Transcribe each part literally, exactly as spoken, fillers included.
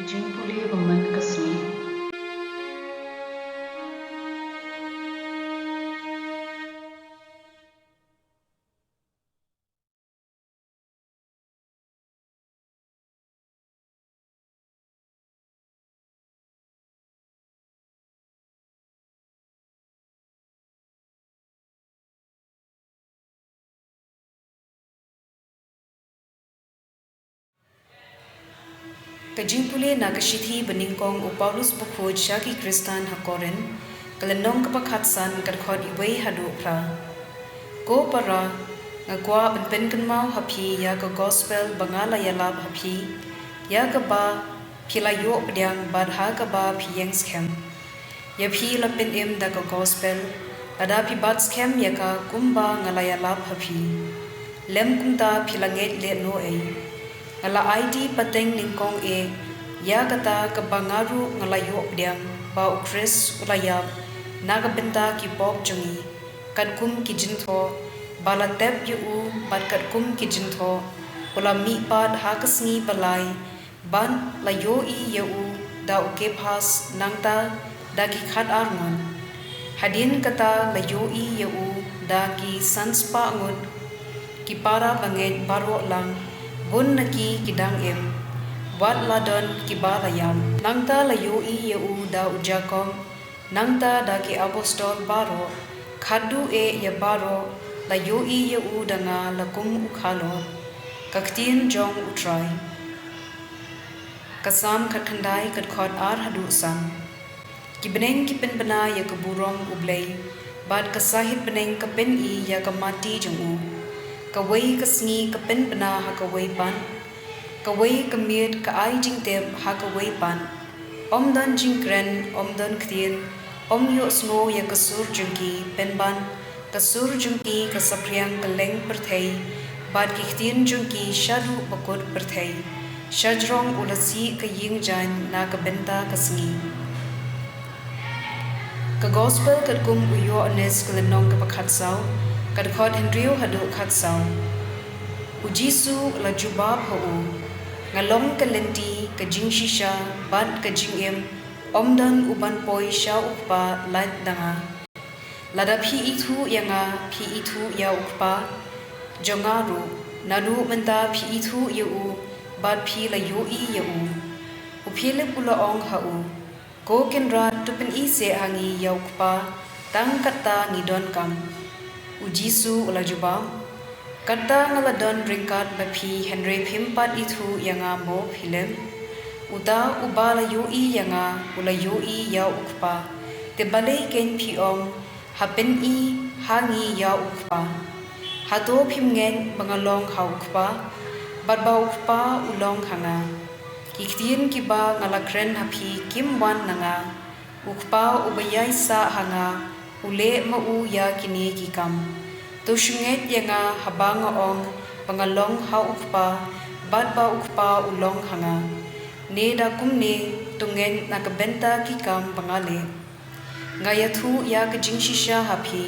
Jingpule ba man ka sngi. Ka jingpule na ka shithi ba nyngkong u Paulus bakhuid sha ki Khristan ha Korinth, ka lynnong kaba khatsan, ka dkhot wei haduh phra. Ko para, nga kwah ban pynkynmaw ha phi ïa ka gospel ba nga la ïalap ha phi, ïa kaba phi la ïoh pdiang bad ha kaba phi ïeng skhem. Ïa phi la pynim da ka gospel, lada phi bat skhem ïa ka kumba nga la ïalap ha phi. Lym kumta phi la ngeit lehnoh ei. Nga la aiti pateng nyngkong eh ïa kata kaba nga ruh nga la ïoh pdiang, ba u Khrist u la ïap na ka bynta ki pop jong ngi, katkum ki jingthoh, ba la tep ïa u, bad katkum ki jingthoh u la mihpat ha ka sngi ba lai, bad la ïohi ïa u da u Kephas, nangta da ki khatar ngut. Hadien kata la ïohi ïa u da ki sanspah ngut ki para bangeit baroh lang, bun na ki ki dang im, wat la don kiba la ïap. Nangta la ïohi ïa u da u Jakob, nangta da ki apostol baroh, khatduh eh ïa baroh, la ïohi ïa u da nga la kum u khalor. Ka ktien jong U Trai. Ka Salm khatkhyndai, ka dkhot ar haduh san. Ki bneng ki pynbna ïa ka burom U Blei, bad ka sahit bneng ka pyni ïa ka mati jong u. Kawei ka sngi ka pynbna ha kawei pat, kawei ka miet ka ai jingtip ha kawei pat. Ym don jingkren, ym don ktien, ym ïohsngew ïa ka sur jong ki, pynban ka sur jong ki ka saphriang kylleng pyrthei, bad ki ktien jong ki shaduh ba kut pyrthei. Shajrong u la sih ka ïing jaiñ na ka bynta ka sngi. Ka Gospel katkum u Ïoannis, ka lynnong kaba khatsaw, ka dkhot hynriew haduh khatsaw. U Jisu u la jubab ha u, nga long ka lynti, ka jingshisha, bad ka jingim, ym don u ban poi sha u Kpa lait da nga. Lada phi ithuh ïa nga, phi ithuh ïa u Kpa jong nga ruh, naduh mynta phi ithuh ïa u, bad phi la ïohi ïa u. U Philip u la ong ha u, ko Kynrad, to pyni seh ha ngi ïa u Kpa, tang katta ngi donkam. U Jisu u la jubab, katta nga la don ryngkat bad phi, hynrei phim pat ithuh ïa nga mo Philip? Uta uba la ïohi ïa nga, u la ïohi ïa u Kpa. Te balei kein phi ong, ha pyni ha ngi ïa u Kpa? Hato phim ngeit ba nga long ha u Kpa, bad ba u Kpa u long ha nga? Ki ktien kiba nga la kren ha phi kim wan na nga. U Kpa uba ïaisah ha nga, u leh ma u ïa kine ki kam. To shu ngeit ïa nga haba nga ong ba nga long ha u Kpa, bad ba u Kpa u long ha nga. Ne da kumne, to ngeit na ka bynta ki kam ba nga leh. Nga ïathuh ïa ka jingshisha ha phi,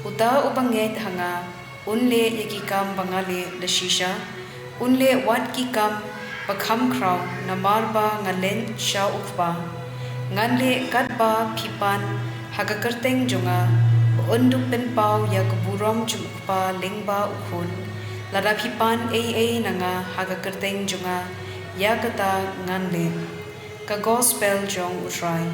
uta uba ngeit ha nga, un leh ïa ki kam ba nga leh da shisha, un leh wat ki kam ba kham khraw, namar ba nga leit sha u Kpa. Ngan leh katba phi pan ha ka kyrteng jong nga, ba un dup pynpaw ïa ka burom jong u Kpa lyngba u Khun. Lada phi pan ei ei na nga ha ka kyrteng jong nga, ïa kata ngan leh. Ka Gospel jong U Trai.